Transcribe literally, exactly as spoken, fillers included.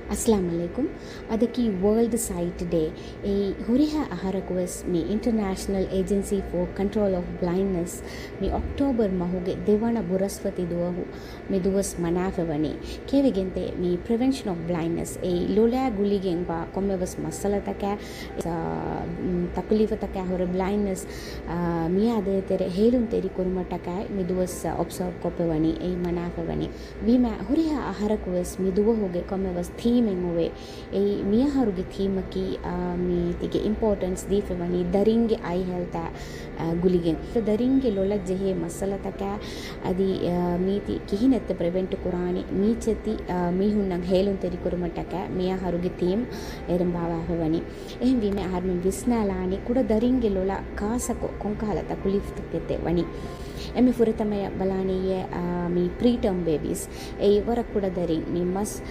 އައްސަލާމު ޢަލައިކުމް. އަދަކީ ވޯލްޑް ސައިޓް ޑޭ. އެއީ ހުރިހާ އަހަރަކުވެސް މި އިންޓަރނޭޝަނަލް އޭޖެންސީ ފޯ ކަންޓްރޯލް އޮފް ބްލައިންޑްނެސް މި އޮކްޓޯބަރ މަހުގެ ދެވަނަ ބުރަސްފަތި ދުވަހު މި ދުވަސް މަނާފަވަނީ. ކިޔެވިގެންދޭ މި ޕްރިވެންޝަން އޮފް ބްލައިންޑްނެސް އެއީ ލޮލާ ގުޅިގެންވާ ކޮންމެވެސް މައްސަލަތަކާ، އާ، މް، ތަކުލީފުތަކާ ހުރެ ބްލައިންޑްނެސް، އާ، މިއާ ދޭތެރޭ ހޭލުންތެރިކުރުމަށްޓަކާއި މި ދުވަސް އޮބްސާވް ކޮށްފަވަނީ އެއީ މަނާފަވަނީ. ވީމާ ހުރިހާ އަހަރަކުވެސް މި ދުވަހުގެ ކޮންމެވެސް ތީމެއް އޮވޭ. އެއީ މިއަހަރުގެ ތީމަކީ، އާ، މީތިގެ އިމްޕޯޓެންސް ދީފަވަނީ ދަރިންގެ އައި ހެލްތާ، އާ، ގުޅިގެން. ދަރިންގެ ލޮލަށް ޖެހޭ މައްސަލަތަކާ އަދި، އާ، މީތި ކިހިނެއްތަ ޕްރިވެންޓް ކުރާނީ މީޗެތި، އާ، މީހުންނަށް ހޭލުންތެރިކުރުމަށްޓަކާ މިއަހަރުގެ ތީމް އެރަނބާވާފަވަނީ. އެހެންވީމަ އަހަރުމެން ވިސްނާލާނީ ކުޑަ ދަރިންގެ ލޮލަށް ކާސަކޮށް ކޮންކަހަލަ ތަކުލީފުތަކެއްތަ ވަނީ. އެންމެ ފުރަތަމަޔަށް ބަލާނެޔޭ، އާ، މި ޕްރީޓާމް ބޭބީސް. އެއީ ވަރަށް ކުޑަ ދަރިން މި މަސް